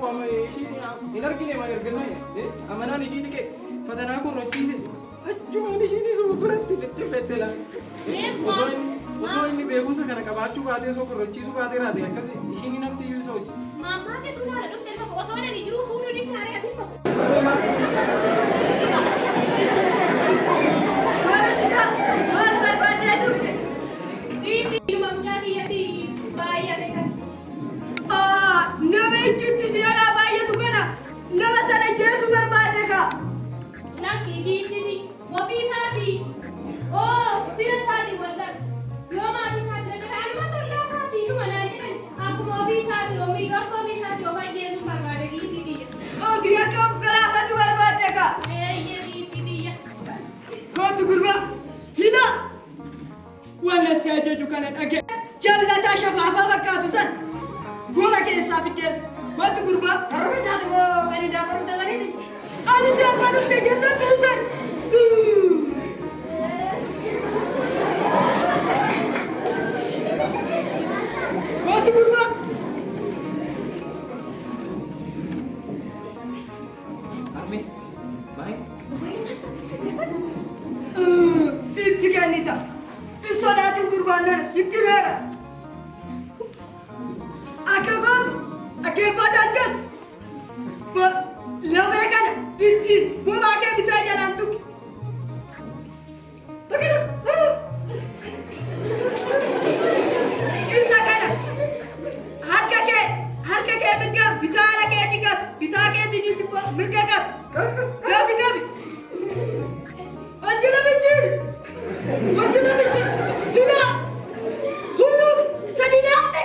Ilma koo amma ishii hin argine waan erga sana amanaan ishii dhiqe fatanaa korrochiise achumaan ishiin isuma biratti litti fette la. Osoo inni beekumsa kana qabaachuu baatee osoo korrochiisuu baatee raate akkas ishiin hin hafti iyyuu isa hojii. Maammaa keetu naara dhufte ilma koo osoo inni jiruu fuudhuu ni kaaree ati ilma koo. Maal sigaa maal barbaadee dhufte? Dhiirri ilma mucaa kiyyatti baay'ate kan. Nama ijjitti si jalaa baay'atu kana nama sana jeesuu barbaade kaa. Lakki giiftiti ofii isaatii oo fira isaatii wallan yoo maatii isaatii danda'e anuma tollaa isaatii ishuma naan jedhan akkuma ofii isaatii ofii akka ofii isaatii of ajjeesuun barbaade giifti tiyya. Ofii akka of galaafatu barbaade kaa. Eeyyee giifti tiyya. Kootu gurbaa fidaa wanna si ajaju kana dhage. Jallataa shafaafaa fakkaatu san gola keessaa fiddeetu. Kootu gurbaa. Karuma isaati moo kan hindaanqoo dhufte saniiti? Ani daangaa dhufte jallattuu san. Kootu gurbaa. Harmee baay'ee. Itti kennita. Hin sodaatin gurbaan nana sitti beera. Akka gootu dhaggeeffadhu achas. Lafee kana ittiin bobaa kee bitaa jalaan tuqi. Tuqi tuqi. Isa kana harka kee mirga bitaara keetii qabi. Bitaa keetiinis immoo mirga qabi. Gafi qabi. Wajjina mijjiiri. Wajjina mijjiiri. Fila. Hulluu sadi laalle.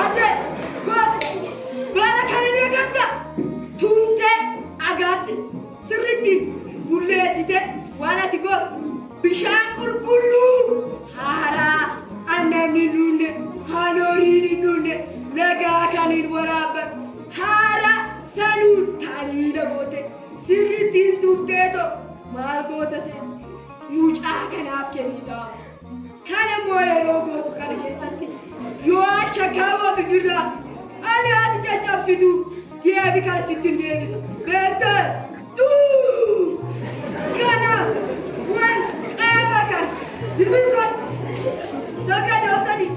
Ate goota baala kana ni agarta. Tuutee agaatti sirriitti bulleessite waan ati gootu bishaan qulqulluu haaraa aannan hin dhugne horiin hin dhugne lagaa kan hin waraabame haaraa sanuu taliila goote sirriitti hin tuufteetoo maal goota seen mucaa kanaaf kennita. Kana immoo yeroo gootu kana keessatti yoo shakkaa gootu jirta ani ati caccabsitu deebi kana sitti hin deebisa. Beektee tuu kana waan qaama kana dibifadhu sagadoo sadi.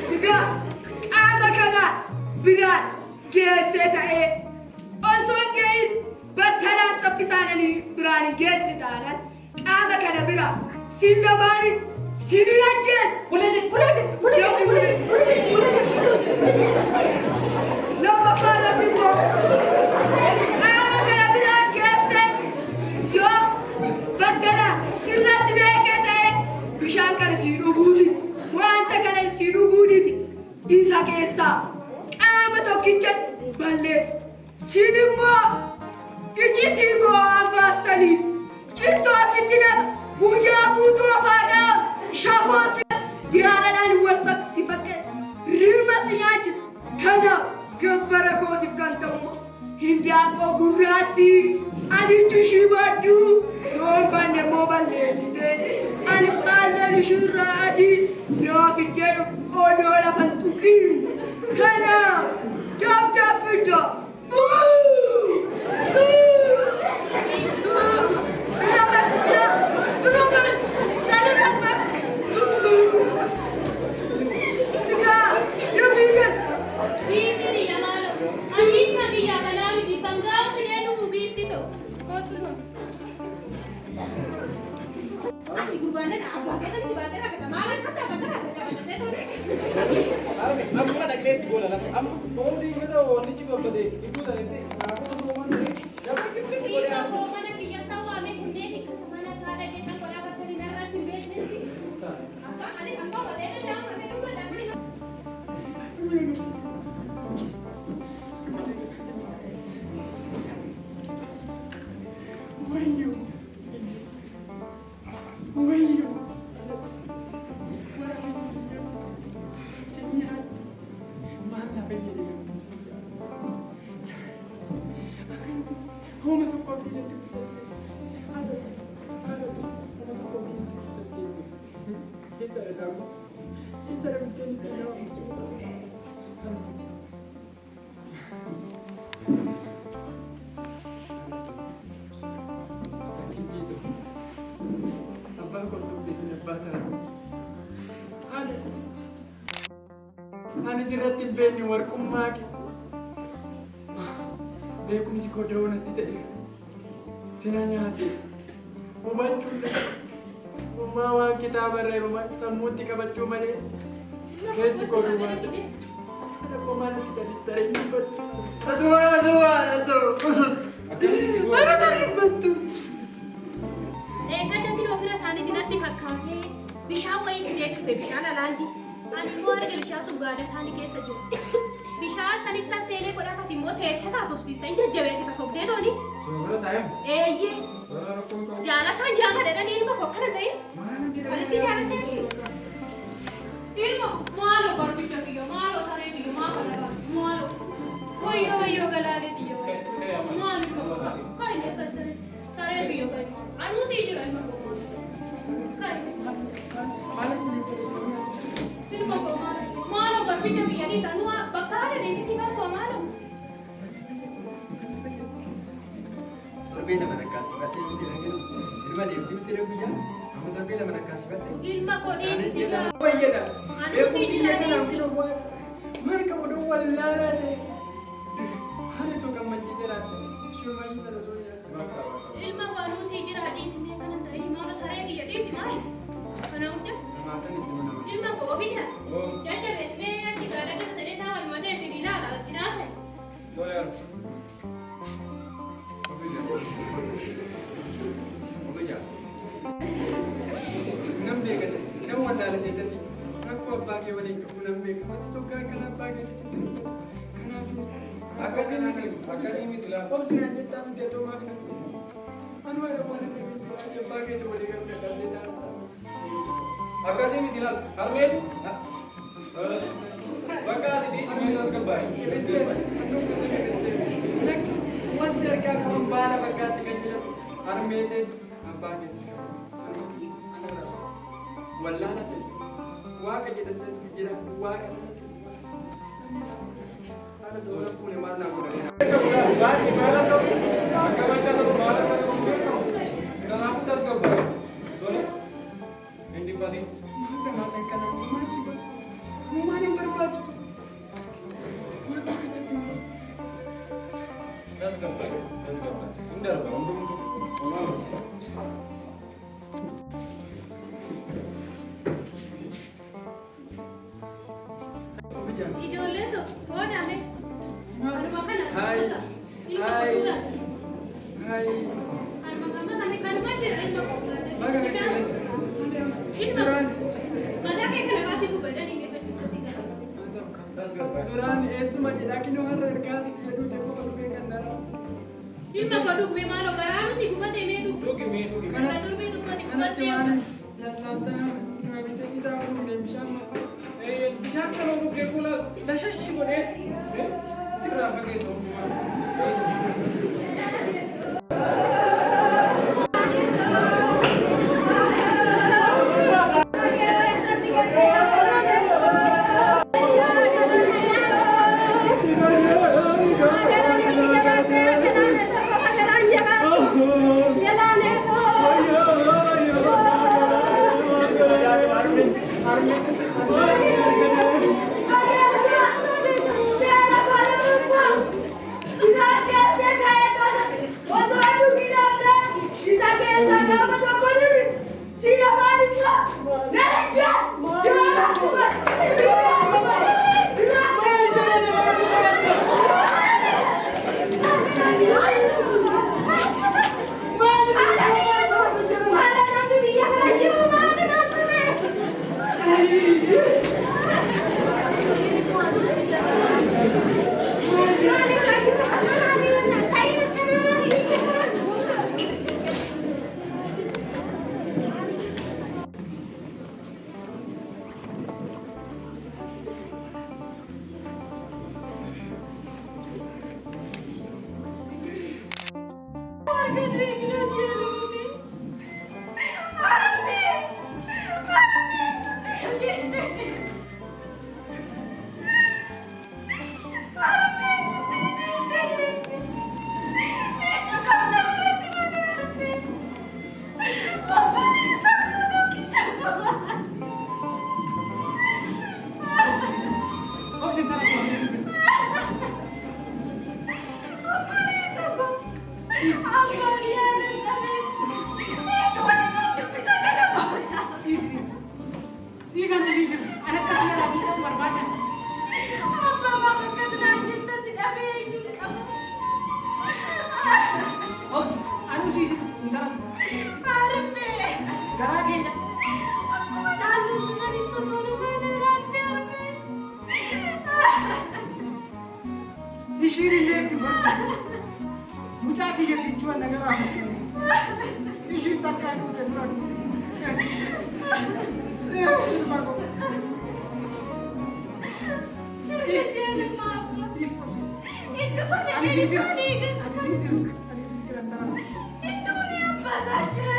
Sigaa qaama kana biraan geessee ta'ee osoo hin ga'iin battalaan saffisaananii biraan hin geessi taanaan qaama kana bira sin lamaanin sin hin ajjees. Lammaffaa irratti immoo qaama kana biraan geesse yoo battalaan sirratti beekee ta'e bishaan kana sii dhuguuti wanta kana sii dhuguutiti isa keessaa qaama tokkicha balleessa. Sin immoo icitii koo waan baastaniif cittoo sitti naqa guyyaa guutuu afaadhaan shafoo si diyaadhaan wal fakkisifadhe rirma si nyaachisa. Kanaaf gabbara kootiif kan ta'u immoo hindaanqoo gurraattii ani ishii badduu yoo hin banne immoo balleessite ani baalleen ishii irraa adii naa fiddee dhufu odoo lafan tuqiin. Kanaaf daaftaaf fidda. Bira marsi bira bira marsi sanirras marsi. Sigaa dafii gal. Giifti tiyya maaloo. Ani ilma kiyyaa kanaa miti sangaa fidee dhufu giifti ta'u. Kootu dhufu. Ati gurbaan nana abbaa keessatti baatee rakkata maal akka ta'e bakka rakkata qabatee ture. Harmee amma dhaqneetti goona lafa amma foolii mata wannichi babbadee gidduu sanitti naafota sooman ta'e lafa gidduutti godhee Ilma koo mana kiyya ta'uu amee kunneen dhiqata mana isaa dhaqee kan godhaa bakka inni irratti hin beeknetti. Akka ani sangaa batee danda'amu akka dubbatan. Wayyo! Wayyo! Waraabessi sinyaadhu. Maal na fayyade? Wama tokko abdii natti guddasee. Haadha haadha wama tokko abdii natti guddasee. Eessa dha daakuu? Eessa dha biddeen itti nama Takkittii tokko. Abbaa koo osoo hin beekin abbaa taate. Haadha ani sirratti hin beekne warqummaa kee. Beekumsi koo da'oo natti ta'e. Sina nyaate. Hubachuun Ummaa waan kitaaba irra jiru sammuutti qabachuu malee keessi koo duwwaa ta'e. Haadha koo maal natti callista ree hin dubbattu. Duwwaa duwwaa haadha Haadha dubbattu. Eeggadda kinoo fira isaaniitti natti fakkaatee bishaan wayii fidee dhufe bishaan alaandii. Ani immoo arge bishaan sun gaada isaanii keessa jiru. Bishaan sanitti as seenee godhafati immoo teecha taasofsiista hin jajjabeessita sobdee tooni. Soobira taa'e. Eeyyee. Soobira rakkoon qabu. Jaalataan jaalladha jedhanii ilma koo akkana ta'e. Walitti jaalatee. Ilma maaloo garbicha kiyya maaloo saree kiyya maa kana baatu maaloo. Wayyoo wayyoo galaanee kiyya wayyoo. Maal ilma koo kan inni akka saree saree kiyya kan anuu sii jira ilma koo maal. Kan ilma koo maal maaloo garbicha kiyya dhiisa nu bakka haadha deebisii barkoo maaloo. Torbee lama lakkaasifadhee miti dhaginu. Ilma deemti miti guyyaa. Amma torbee lama lakkaasifadhee. Ilma koo dhiisi jira. Fayyada. Anuu sii jira dhiisi. Maal qabu duu wallaalaa ta'e. Haala tokko gammachiisee laata. Ishee sana osoo nyaattu. Ilma koo anuu sii jira dhiisi mee akkana ta'e maaloo saree kiyya dhiisi maali? Kana hunda. Maatan isin nama. Ilma koo ofii jajjabeessi mee achi gaara keessa sadee taa'an matee isin ilaala itti naasa'e. Tole argu. Obija. Nan beeka nan wallaala seetatti rakkoo abbaa kee waliin qabu nan beeka. Mati soggaa kana abbaa keetti sitti dubbatu. Kanaaf Akkasii miti, akkasii miti laata. Obsi naan jettaa miti atoo maaf nan jedhu. Anu haadha waan akkamiin ati abbaa keetti walii galuu dadhabdee taa'u. Akkasii miti laata. Harmeetu. Bakka ati dhiisi mee tasgabbaa'e. Wanti argaa qaban baala bakkaatti kan jedhatu harmeeteen abbaa keetis qaban. Wallaala teesse waaqa jedha jira waaqa haadha tola fuune maal naa godhanii. Maal akka akkam akka ta'u maal akka ta'u hin beekamu. Kanaafuu tasgabbaa'e. Tole. Hin dhiphatin. Maal namaatan kana maatti godhu. Uumaan hin barbaachisu. Waan tokkichatti hin godhu. Tasgabbaa'e. Tasgabbaa'e. Hin darba hundumtuu. Homaa miti. Ijoollee tokko hoodame. Anuma kana Hai. gosa. Ilma Hai. koo dhugaa. Hai. Anuma kana kana kanuma jira ilma koo Baga dhugaa. Ilma Duraan mataa kee kana baasii gubbatanii beekachuu si gara. Tasgabbaa'e. Duraan eessuma jedhaa kinoo har'a ergaa jedhu qofa dhufee kan dara. Ilma koo dhugme maaloo garaanu si gubatee mee dhugu. Dhugi mee dhugi. Kana torbee tokkotti Kanatti gubattee. waan laslaasaa nama bitee isaa fuudhee bishaan maal. Bishaan kana dhugee kuula lashashi godhee sirraa fageessa hundumaa. Seera Akka du'e kinoo ji'a lama ga'e. Harmee! Harmee! Dhiiste! Harmee! Dhiiste! Eenyu qabna bira si malee harmee? Obboleessa koo tokkicha koo. Obsi intala koo. Obboleessa koo. Abbaan yaada dhabee. Eenyu waliin of dubbisa kana booda? Dhiisi dhiisi. Dhiisa nu sii jiru. Ani akkas jedhaa miidhamu barbaadan. Abbaa maaf akkas naan jetta si dhabee eenyuun qaba? Obsi anu sii jiru intala tu. Harmee! Garaa keenya. Akkuma dhaalluutti sanitti osoo nu faana jiraatte harmee. Ishiin illee itti gorti. Mucaa kiyya kichuu na garaa fakkii. Ishiin takka duute dura duute. Ilma koo. Dhiisi dhiisi dhiisi obsi. Inni dhufame Ani sii jira. gadi Ani sii jiru. Ani sii jira intala tu. Iddoon abbaa isaa jira.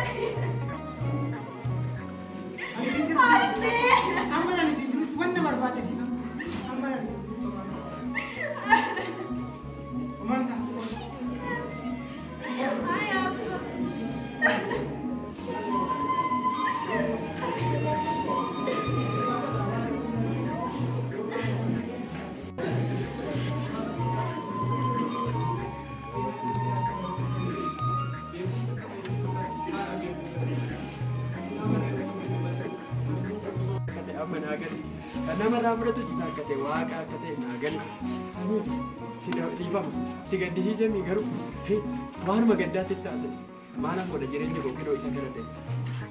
Ani sii jira. Harmee! Amma ani sii jirutti wanna barbaadde sii ta'u. Amma ani sii jirutti homaan taatu. Ay, abbaa. Akka ta'e amma naa gale. Kan namarraa fudhatus isa akka ta'e waaqa akka ta'e naa gale. Saniif si dhiifama. Si gaddisiisee mi garuu waanuma gaddaa sitti taasise. Maalan godha jireenya koo kinoo isa kana ta'e.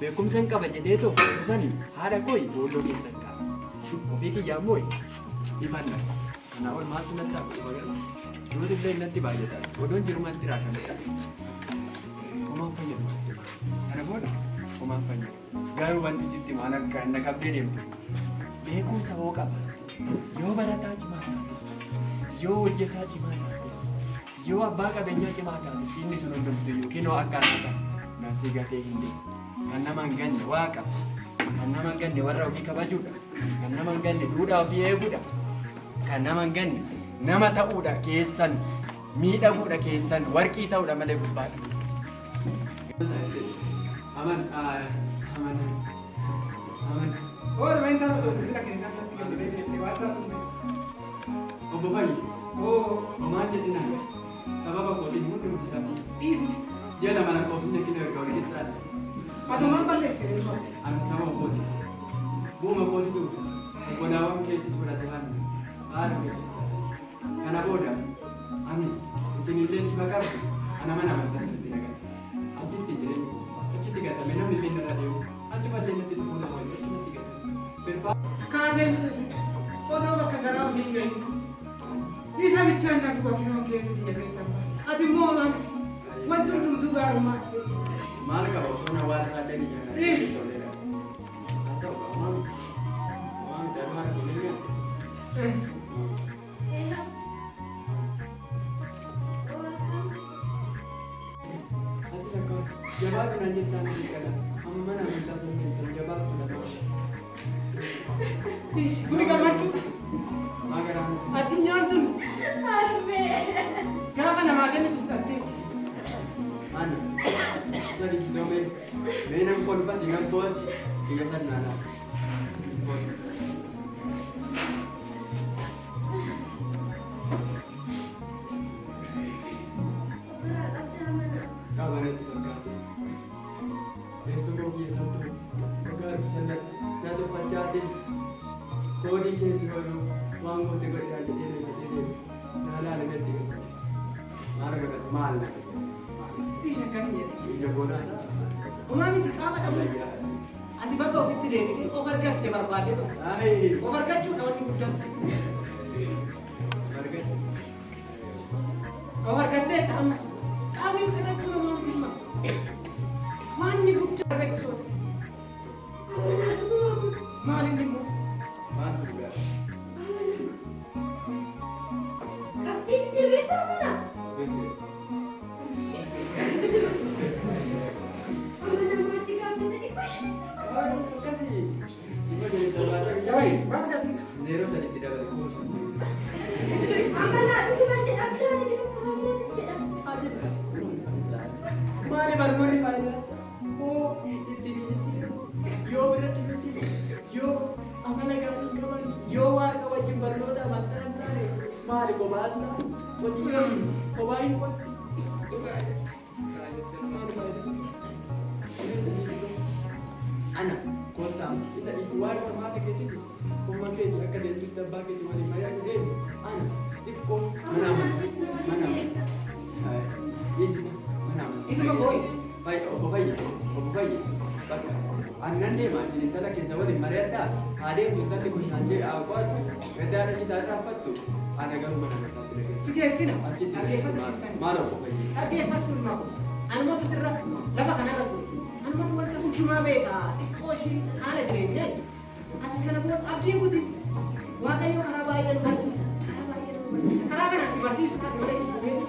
Beekumsa hin qaba jedhee too sani haadha kooyi boolloo keessa hin qaba. Ofii kiyyaa immoo ifan dhaqa. Kanaa ol maaltu natti hafa dhufa garuu. Duuti illee natti baay'ata. Odoon jiru maalti raakame homaan fayyadu. Kana booda homaan fayyadu. Garuu wanti sitti waan akka na qabdee deemtu. Beekumsa hoo qaba. Yoo barataa cimaa taates, yoo hojjetaa cimaa taates, yoo abbaa qabeenyaa cimaa taates inni sun hundumtuyyuu kinoo akka anaa na si gatee hin deemu. Kan nama hin ganne waaqa. Kan nama hin ganne warra ofii kabajuudha. Kan nama hin ganne duudhaa ofii eeguudha. Kan nama hin ganne nama ta'uudha keessan miidhaguudha keessan warqii ta'uudha malee gubbaadha. Aman aman aman. Ooluma intala tu bilbila keessaa natti kennitee jettee waa isaa dhumte. Obbo Fayyi, Oo homaan jedhina sababa kootiin hundumti isaatii. dhiisi. Ji'a lama lakkoofsine kina erga wal qixxaadhe. Ati maal balleessite ilma? Ani sababa kooti. Bu'uma kootitu obbolaawwan keetis fudhate hanna. Haadha keetis fudhate. Kana booda ani isinillee ifa qabdu ana mana amantaa sanatti nagate. Achitti jireenya achitti gatame namni illee narra deemu. Achumallee natti tufuu nama wayyu achumatti gatame. Birfaa Kaatee odoo bakka garaa ofii hin gahin. Isa bichaan natti bakki keessa biyya keessa. Ati immoo maal wanti hundumtuu gaarummaa. Maal qaba osoo na waan isaallee ni jaalladha. Dhiisi. Toleera. Haa ta'u homaa miti. Homaa miti aduu haadha tolee nyaate. Atis akka jabaadhu naan jettaan ni qala. Amma mana amantaa sana seentan jabaadhu na ta'u. Dhiisi kuni gammachuudha. Maa garaa natti. Addunyaan tun Harmee. gaafa namaa kennitu fudhatteeti. Ana sadi sitome mee nan kolfasi nan boosi ija san naa laata. Qaba natti fakkaate. Teessuma kiyya santu dhugaa san na tuffachaa teessi. Koodii keetii ooluu waan goote godhaa jedhee jedhee deemu. Naa laala natti galchite. Maal godhas maal na fayyada? Dhiisi akkasii jedhe. Ija goonaa Homaa miti qaama dhabu. Ati bakka ofitti deebitee of argatte barbaadde tokko. Ai. Of argachuudha wanni guddaan. Argate. Of argatteetta ammas. Qaamni irrachuu namaa miti ilma. Wanni guddaa argachuu. Maal inni immoo? Maaltu dhugaa? Qabxiin dhibee kana. Beekee. Qotiyyoo kophaa hin qotti. Ana kottaa isa dhiisi waan hormaata keetis kuma keeti akka deemtutti abbaa keeti waliin mari'adhu deemi. Ana xiqqoo mana amantaa mana amantaa dhiisisa mana amantaa. Ilma koo. Fayya obbo Fayya obbo Fayya bakka annan deema isin intala keessa waliin mari'adhaa haa deemtu intalli kun naan jee haa baasu gaddaa dhaqii taa'ee raaffattu ana garuu mana amantaatti na geessa. Si geessina. Achitti Dhaggeeffadhu shittan. maal obbo Fayya. Dhaggeeffadhu ilma koo. Anumatu sirra lafa kanarra ture. Anumatu wanta hundumaa beeka. Xiqqoo ishii haala jireenyaa. Ati kana booda abdiin kuti. Waaqayyo karaa baay'ee nu barsiisa. Karaa baay'ee nu barsiisa. Karaa kana si barsiisu kan malee si beeku.